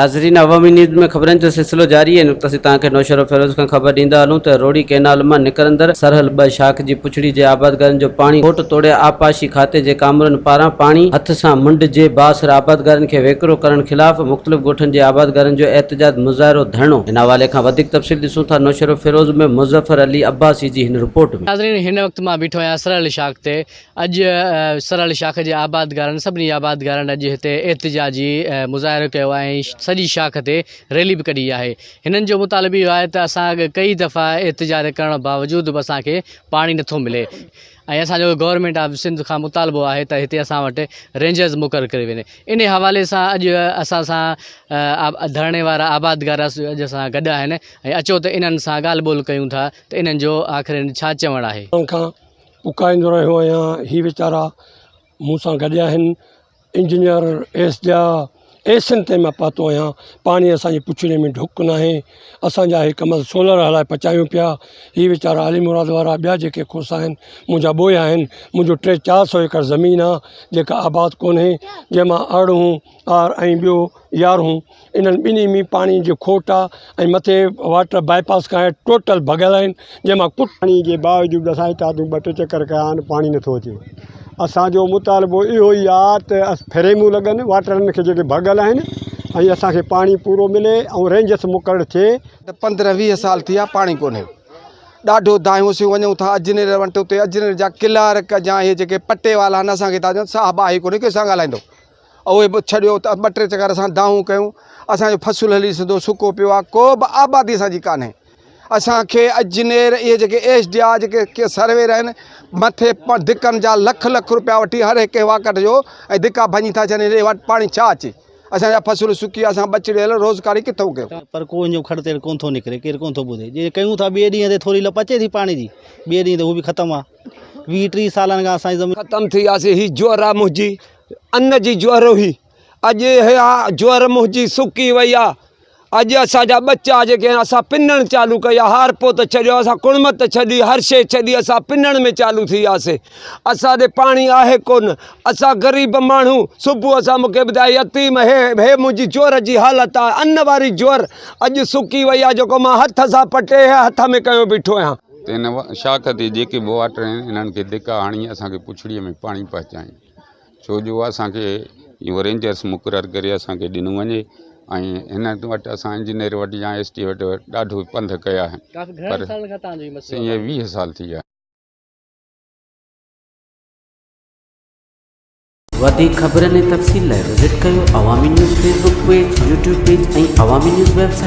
ناظرين عوامي نيوز ۾ خبرن جو سلسلو جاري آهي. هن وقت اسين توهان کي نوشهروفيروز کان خبر ڏيندا هلون ته روهڙي ڪئنال مان نڪرندڙ سرحل ٻه شاخ جي پڇڙي جي آبادگارن جو پاڻي کوٽ توڙي آبپاشي کاتي جي ڪامورن پاران پاڻي هٿ سان منڊ جي بااثر آبادگارن کي ويڪرو ڪرڻ خلاف مختلف ڳوٺن جي آبادگارن جو احتجاج مظاهرو ڌرڻو ان حوالي کان وڌيڪ تفصيل ڏسون ٿا نوشهروفيروز ۾ مظفر علي عباسي جي هن رپورٽ ۾. ناظرين هن وقت مان بيٺو آهيان سرحل شاخ تي اڄ سرحل شاخ جي آبادگارن سڀني آبادگارن اڄ هتي احتجاجي مظاهرو ڪيو آهي ۽ سڄي شاخ تي ريلي به ڪڍي آهي هنن جو مطالبو اهو آهي ته اسان اڳ ڪئي دفعا احتجاج ڪرڻ باوجود به اسان کي پاڻي نٿو ملي ۽ اسان جو گورنمينٽ آف سنڌ کان مطالبو آهي ته هتي اسان وٽ رينجرز مقرر ڪري وڃي ان حوالي سان اڄ اسان سان ڌرڻي وارا آبادگار اڄ اسان سان گڏ آهن ۽ اچو ته انهن سان ڳالهه ٻولهه ڪيون ٿا ته انهن جو آخر ڇا چوڻ آهي. کان پڪاريندو رهيو آهيان هي ويچارا مون سان گڏ آهن انجنيئر ايس جا ايسن تائين مان پهتو آهيان پاڻي اسانجي پڇڙي ۾ ڍڪ ناهي اسانجا هي ڪم سولر هلائي پچايون پيا هي ويچارا علي مراد وارا ٻيا جيڪي کوسا آهن منهنجا ٻويا آهن منهنجو ٽي چار سو ايڪڙ زمين آهي جيڪا آباد ڪونهي جنهن مان ارڙهون آر ۽ ٻيو يارهون انهن ٻنهي ۾ پاڻي جي کوٽ آ ۽ مٿي واٽر باء پاس کان هيٺ ٽوٽل ڀڳل آهن جنهن مان ڪٽ پاڻي جي باوجود اسان هتان تون ٻه ٽي چڪر ڪيا آهن پاڻي نٿو اچي اسان جو مطالبو اهو ئي آ ته فريمون لڳن واٽرن کي جيڪي ڀڳل آهن ۽ اسان کي پاڻي پورو ملي ۽ رينجس مقرر ٿئي. ته پندرهن ويهه سال ٿي ويا پاڻي ڪونهي ڏاڍو دانهيوسين وڃون ٿا اجنير وٽ اتي اجنير جا ڪلارڪ يا اهي جيڪي پٽيوالا آهن اسان کي ٿا چون صاحب آهي ڪونهي ڪنهن سان ڳالهائيندو اهي به ڇڏيو ته ٻه ٽي چڪر اسان دانهون ڪيون اسان جو فصل هلي سڌو سڪو پيو آهي ڪو به آبادي اسان جي ڪانهي اسان کي اجنير اهي جيڪي ايس ڊي آر جيڪي سروير آهن مٿي ڌڪن جا لک لک روپيا وٺي هر هڪ واڪٽ جو ۽ ڌڪا ڀڃي ٿا ڇڏين هيڏي وٽ پاڻي ڇا اچي اسان جا فصل سڪي ويا اسان ٻچڙيل روزگاري ڪٿون ڪيون. پر ڪو ان جو کڙ تيڙ ڪونه ٿو نڪري ڪير ڪونه ٿو ٻڌي جي ڪيون ٿا ٻئي ڏينهن تي ٿوري لپ اچي ٿي پاڻي جي ٻئي ڏينهن تي هو به ختم آ ويهه ٽيهه سالن کان اسان جي زمين. ختم ٿي وياسي هي جوئر آ منهنجي ان جي جوئر هئي اڄ اها جوئر منهنجي سڪي وئي آ اڄ اسان جا ٻچا جيڪي آهن اسان پنڻ چالو ڪئي آ هارپو ته ڇڏيو اسان ڪڻمت ته ڇڏي هر شي ڇڏي اسان پنڻ ۾ چالو ٿي وياسي اسان ڏي پاڻي آهي ڪونه اسان غريب ماڻهو صبح اسان مونکي ٻڌائي يتيم هي هي منهنجي جوئر جي حالت آ ان واري جوئر اڄ سڪي وئي آ جيڪو مان هٿ سان پٽي هٿ ۾ ڪيو بيٺو آهيان. ته هن شاخ تي جيڪي به واٽر آهن انهن کي ڌڪا هڻي اسان کي پڇڙيء ۾ پاڻي پهچائين ڇو جو اسان کي اهو رينجرس مقرر ڪري اسان کي ڏنو وڃي ۽ هن وٽ اسان انجنيئر وٽ يا ايس ٽي وٽ ڏاڍو پنڌ ڪيا آهن پر سائين 20 سال ٿي ويا. وڌيڪ خبرن ۽ تفصيل لاء وزٽ ڪيو Awami news Facebook page, YouTube page ۽ Awami news website.